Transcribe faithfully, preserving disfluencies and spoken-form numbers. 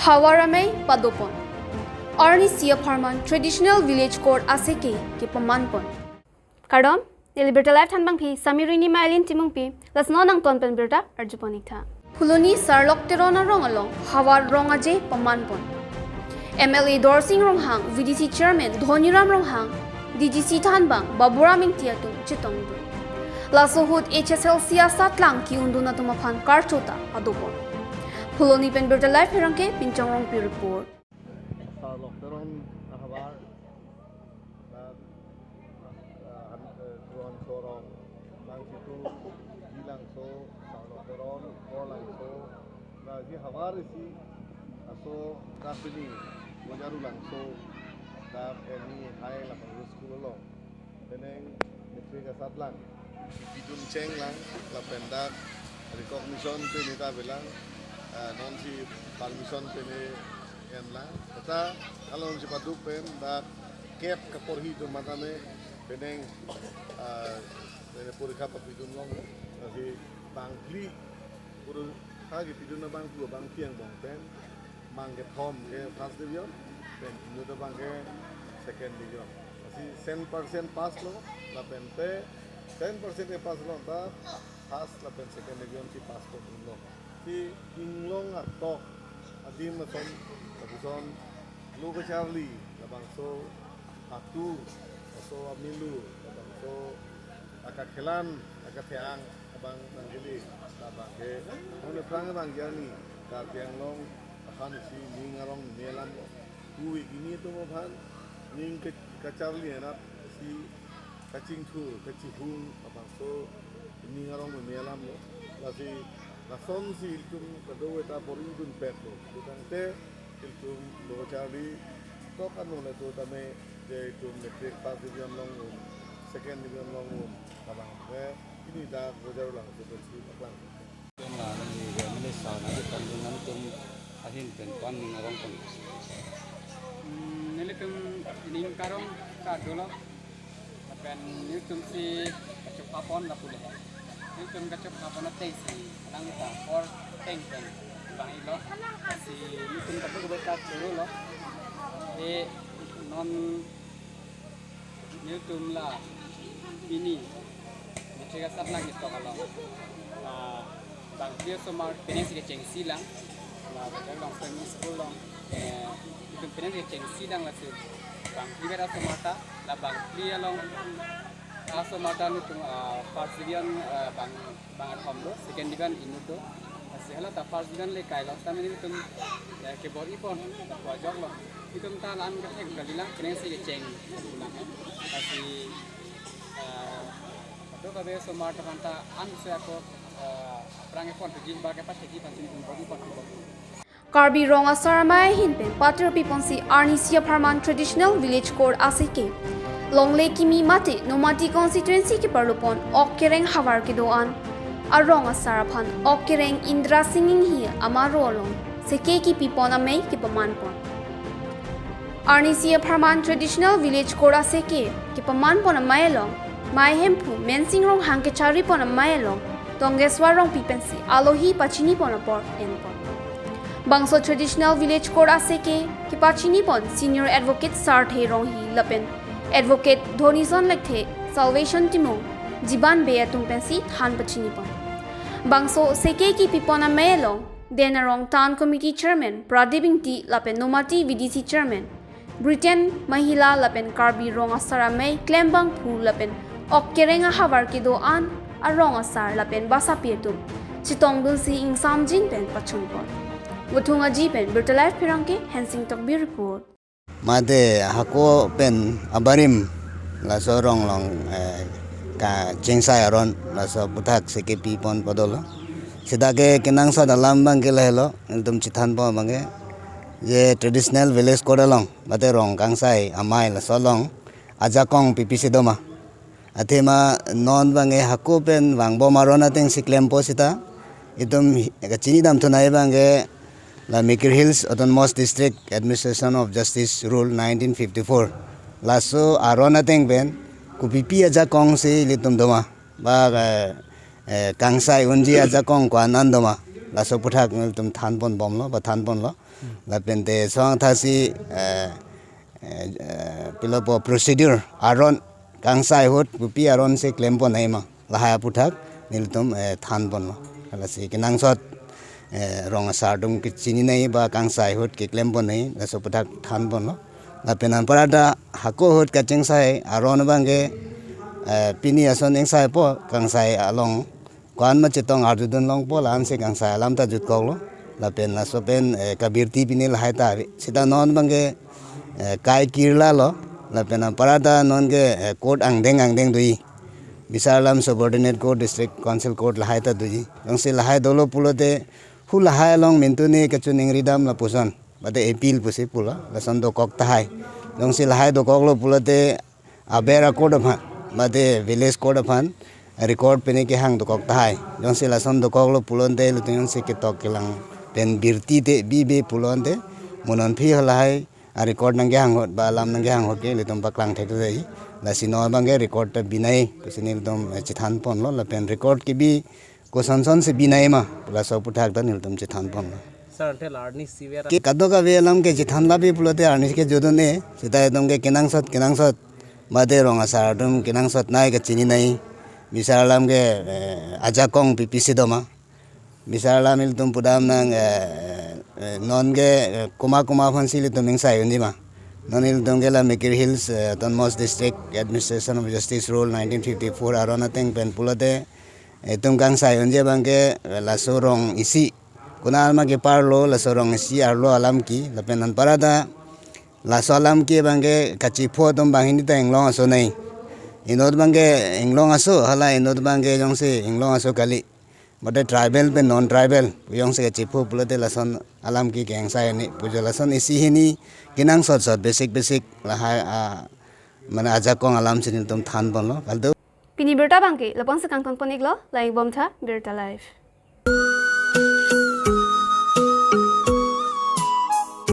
Havar amei padopon. Arnisi apharman Traditional Village Court aseke kepamanpon. Kardom, neli Birta Live thanbangpi Samirini Mailin Timungpi, lasi non nangton pen birta arjupon iktha. Phuloni Sarlok Teron arong along havar rong aje pamanpon. M L A Dorsing Ronghang, V D C Chairman Dhoniram Ronghang, D G C thanbang Baburam Ingti atum chetongdun. Laso ahut H S L C asatlang ki-undun atum aphan karcho ta padopon. Phuloni pen Birta Live pherangke Pinchong Rongpi report. Sarlok Teron ahavar, na, ah, an, eh, Tuan Sorong, Langsitu, Gilangso, Sarlok Teron, Korlangso, na, si havar isi, aso, Kapini, Bojaru Langso, dak N E High lapen school along. Penang matric asatlang. Pidun chenglang, lapen dak recognition pini ta avelang, ah, nonsi permission pini enlang. Kata, kalau nonsi paduk pen, dak kep kaporhi atum matame, penang, ah, penang porikha papidun long, nasi bangphli, puru ha kipidun abang phli abang phiang bong pen, bang kethom ke first division, pen inut abang ke second division. Lasi cent percent pass lo, lapen te ten percent ke pass lo ta first lapen second division si pass ko lo. Si inglong atok adim ason, ason lo kacharli, labangso atu, laso amilu, labangso akakhelan, akatheang, abang nangkele, labang ke, non aphrang abang jani, Karbi Anglong aphan isi ning arong me alam lo. Pu-ik ini atum aphan, ning ke kacharli anat si kachingthur, kachihung, labangso ning arong me alam lo. Lasi, lasonsi ilitum kadokave ta bor-idunpet lo. Putangte, ilitum lo charli, tok anu le to tame, je ilitum matric first division long un, second division long un, labang ke, ini dak Bojaru Langso pensi paklang. Tum la neli M L A sar nangketongdun, nangtum ahin pen ko-an ning arongpon? Hmm, nelitum ning karong ta dolo. Lapen nelitum si kachepapon lapu le. Nelitum kachepapon ateng si nang ta apor ateng pen bang-iklo. Si nelitum kachepapon ta dolo. E non nelitum la pini matric asatlang ketok along, ah, bangphli asomar penang si kechengsi lang, la Bojaru Langso Primary School along, eh, nelitum penang si kechengsi lang, lasi bangphli vet asomar ta, la bangphli along asomar ta nelitum, ah, first division, ah, bang bang athom do, second division inut do. Lasi hala ta first division le kailo, sitame nelitum, eh, kebor-ipon, ko ajok lo. Itum ta la-an kethek kalilang, penang si kecheng lang. Lasi, eh, kadokave asomar ta aphan ta an se ako, eh, aphrang epon tuji ba kepachekji aphan si nelitum bor-ipon. Karbi Rong Asar Amei ahin pen patir piponsi arnisi apharman Traditional Village Court aseke longle kimi mate Nomati constituency keparlopon Ok Kereng havar kedo-an arong asar aphan Ok Kereng Indra Sing Inghi amaro along seke kipipon amei kepamanpon. Arnisi apharman Traditional Village Court aseke kepamanpon amei along, mei hemphu Mensing Ronghang kecharipon amei along, Tonggeswar Rongpi pensi alohi pachinipon apor enpon. Bangso Traditional Village Court aseke kepachinipon Senior Advocate Sarthe Ronghi lapen Advocate Dhonison Lekthe, Salvation Timung, Jiban Bey atum pensi than pachinipon. Bangso seke kipipon amei along, Den Arong Town Committee Chairman Pradip Ingti lapen Nomati V D C Chairman Britain Mahila lapen Karbi Rong Asar Amei klembangphu lapen Ok Kereng ahavar kedo-an arong asar lapen basapi atum chetongdunsi ingsamjin pen pachunpon. Wuthung Aji pen Birta Live pherangke Hensing Tokbi report. Mate hako pen abarim laso arong along, eh, kachengsai aron laso aputhak seke pipon padolo. Seta ke kenangsot alam abang ke lahelo, nelitum chethanpo abang ke, je Traditional Village Court along, mate rong kangsai amei laso along ajakong pipisi doma. Athema non abang ke hako pen vangbom aron ateng si klempo seta, itum hi-, kachinidamthunai abang ke la Mikir Hills Autonomous District Administration of Justice Rule nineteen fifty-four. Laso aron ateng pen kopipi ajakong si ilitum doma. Ba, eh, eh, kangsai unji ajakong ko-an an doma. Laso aputhak nelitum thanpon bomlo, ba thanponlo. Lapen te song thasi, eh, eh, eh, pilopo procedure aron kangsai ahut kopi aron si klempon nangji ma, lahai aputhak nelitum, eh, thanponlo. Lasi kenangsot, eh, rong asar atum kechini nangji ba kangsai ahut keklempon nangji, laso aputhak thanponlo. Lapen anparta hako ahut kachingsai aron abangke, eh, pini ason ingsaipo, kangsai along ko-an ma chetong arjudun longpo, la-ansi kangsai alam ta jutkoklo. Lapen laso pen, eh, kabirti pini lahai ta ave. Seta non abangke, eh, kai kirlalo. Lapen anparta nonke, eh, court angdeng angdeng doji. Bisar alam subordinate court, district council court lahai ta doji. Jongsi lahai dolo pulote, hu lahai along mintu ne kachiningridam lapuson, mate appeal pusi pulo, lason dokok tahai. Jongsi lahai dokoklo pulote aber a-court aphan, mate village court aphan record pine kehang dokok tahai. Jongsi lason dokoklo pulote ilitum jongsi ketok kelang pen birti te bibe pulote, mo non aphi halahai a-record nangkehang ahut ba alam nangkehang ahut ke ilitum paklang thekre. Lasi non abangke record ta bi nangji pusi nelitum, eh, chethanponlo, lapen record kebi kosonson si bi nangji ma, laso aputhak ta nelitum chethanponlo. Sir, ante la arni siver ke kadokave alam ke chethan labi pulote arni ke jodun-e, seta itum ke kenangsot, kenangsot, mate rong asar atum kenangsot nangji kachini nangji. Bisar alam ke, eh, ajakong pipi si doma. Bisar alam ilitum pudam nang, eh, eh, nonke, eh, komat komat aphansi ilitum ingsai unji ma. Non ilitum ke la Mikir Hills, eh, Autonomous District Administration of Justice Rule nineteen fifty-four aron ateng pen pulote, itum kangsai unji abangke, eh, laso rong isi. Konat ma keparlo, laso rong isi arlo alam ke, lapen anparta laso alam ke abangke kachipho atum banghini ta inglong aso nangji. Inut abangke inglong aso, hala inut abangke jongsi inglong aso kali. Mate tribal pen non-tribal pu jongsi kachipho pulote lason alam ke kengsai nangji pu jo, lason isi hini kenangsot sot basic basic lahai a, mane ajakong alam si nelitum thanponlo. Kaldo. Pini birta abangke lapu-ansi kangtonpon-iklo, langdunbomtha Birta Live.